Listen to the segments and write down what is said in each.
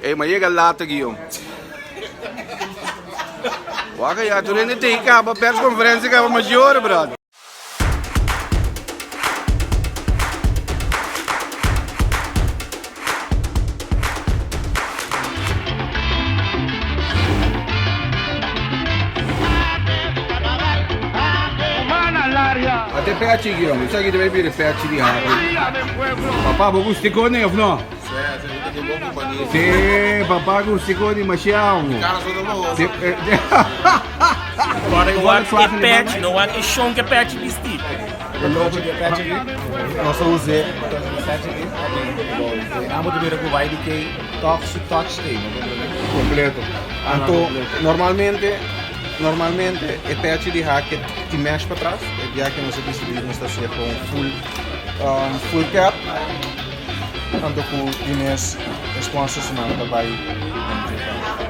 Ey, ma yega laat aki, jong. Waka ya, tur hende tei kaba persconferencia kaba mas yora, brother. Ate pechi aki, hombre. Esaki ta bay bira pechi di Harley. Papa, bo gusta e kone of no? Sí, papa gusta e kone demasiado. Sí, Ora ku wak e pechi, no wak e shon ku e pechi bisti. E logo di e pechi aki, nos a us'é pa trese e pechi aki. E amo ta bira ku YDK tòg su touch ei, no comprende? Completo. Anto, normalmente, normalmente e pechi di hake tin mesh patras. E bia ke nos a disidí nos ta hasié kon full, full cap. Anto ku di mes e sponsorsnan ta bai den dje tambe.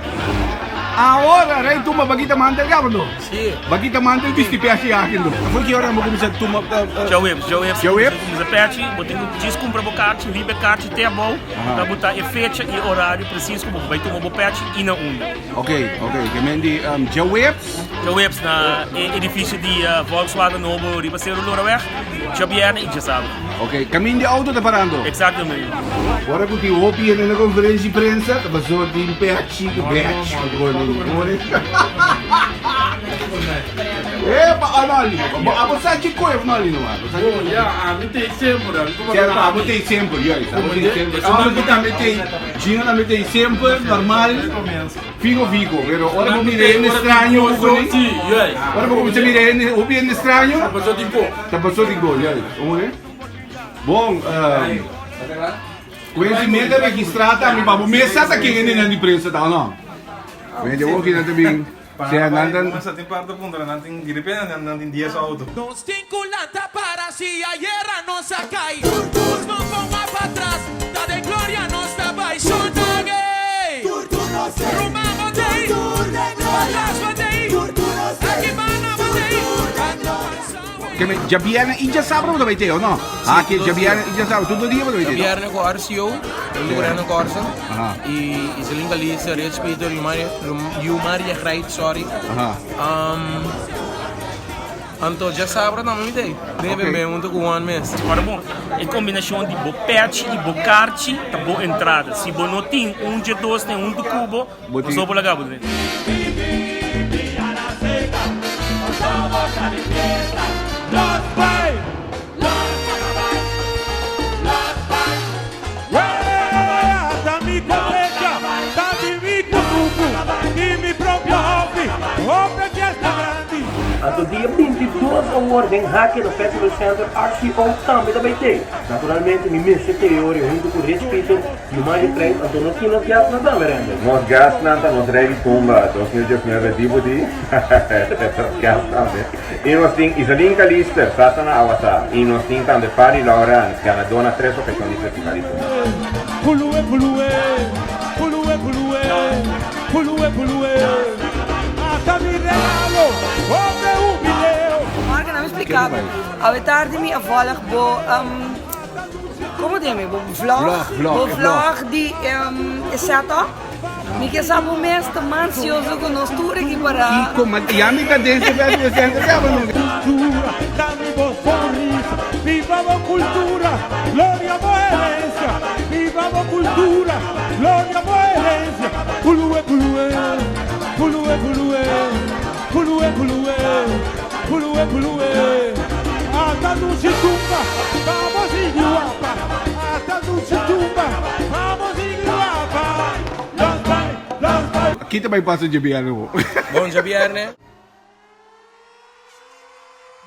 Ahora rey tuma bakita mantel kaba no? Si. Bakita mantel bisti pechi aki no. Afor ki ora bo kuminsa tuma? Djaweps, djaweps. Djaweps? Kuminsa pechi, bo tin ku djis kumpra bo karchi, riba e karchi te abou ta bo ta e fecha i e orario presis ku bo bai tuma bo pechi i na unda. Ok, ok. Ke men di djaweps? Djaweps na e edifisio di Volkswagen nobo riba Seru Loraweg, djabièrnè i djasabra. Ok, kamin di auto ta parando? Exactamente. Ora ku tin hopi hende na konferensia di prensa ta pasó tin pechi ku bech ku koni. Epa, oh no Lino, bo abo sa ki koe of no Lino? Bo sa ki koe? Ya, ami tei semper, ami kuma Sera, abo tei semper, juist, abo tei semper. Abo tambe tei, Gino tambe tei semper, normal. Figo figo, pero ora bo mira hende straño ku koni, ora bo kuminsá mira hende hopi hende straño, Ta pasó tin ko. Ta pasó tin ko, juist. Oe. Bon, Quincy meta registrá tambe pa bo mes sa ta ken hendenan di prensa ta o no? Wende awor nan ta bin, sea nan ta. Masa tin par ta puntra nan tin di repente nan tin dies auto. Nos tin cu lanta para si ayera nos a cay Nos no por wak patras, ta den gloria nos ta bay Shonagey, Ruman bo tey, patras bo tey, aki banda bo tey Ke me djabièrnè i djasabra bo ta bai tey o no? Ha ke djabièrnè i djasabra tur dos dia bo ta bai tey no? Djabièrnè ku RCO, huntu ku Reno Corsa i Iselin Galisa, Rich Peter, Yumaria Greit, sorry. Anto djasabra tambe mi ta ei den e bembe huntu ku Juan mes. Ora bon, e kombinashon di bo pèchi i bo karchi ta bo entrada. Si bo no tin un dje dos den huntu ku bo, bo so por laga bo den. Anto dia 22 awor den Hake na Festival Center RCO tambe ta bay tey. Naturalmente mi mester tey ori hunto cu Rich Peter, Yumayo Krijt anto nos tin nos guestnan tambe Randall. Nos guestnan ta nos rey di tumba 2019 Dibudi nos guest tambe y nos tin Iselin Calister, Sasana Awasa y nos tin tambe Fari Laurens ganador na tres ocasion di Festival di Tumba. Puluwe puluwe, puluwe puluwe, puluwe puluwe, hasta mi regalo, hombre hubileo. Marco, na mi splica bo. Awe tardi mi a volg bo, um, como te yama? Bo vlog, Vlog, vlog, bo e vlog. vlog di um, e setup. Mi ke sa bo mes ta mas ansioso ku nos tur aki para. Kiko, ma ya mi ta den Festival Center kaba no. Cultura, dami bo sonrisa, viva bo cultura, gloria bo herencia, viva bo cultura, gloria bo herencia, puluwe puluwe, puluwe puluwe, puluwe puluwe, puluwe puluwe, ata dushi tumba, vamos sigui wapa, ata dushi tumba, vamos sigui wapa, los bai, los bai. Ki ta bai pasa djabièrnè bo? Bon djabièrnè.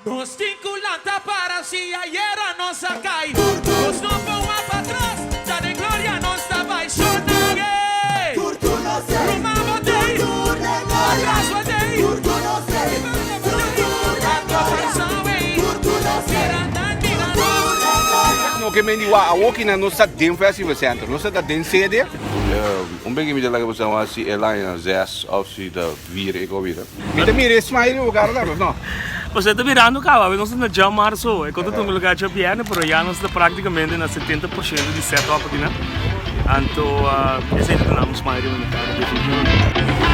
Nos tin cu lanta para si ayera nos a cay Nos no por wak patras, ta den gloria nos ta bay Shonagey, Ruman bo tey, atras bo tey, Banda bo tey, Anto pasa wey, Mira nan mira nos. No ke men di wak awoki nan no sa den Festival Center, no sa ta den sede. Un beki mi ta laga boso wak si e laña zes of si ta vier e kobida. Mi ta mira e smile riba bo cara tambe, of no? Pasobra e ta mirando caba, awe nos ta na dja marzo, e conta tuma lugar dja bierne, pero ya nos ta practicamente na 70% di set up aki nan. Anto esey ta duna. un smile riba mi cara definitivamente.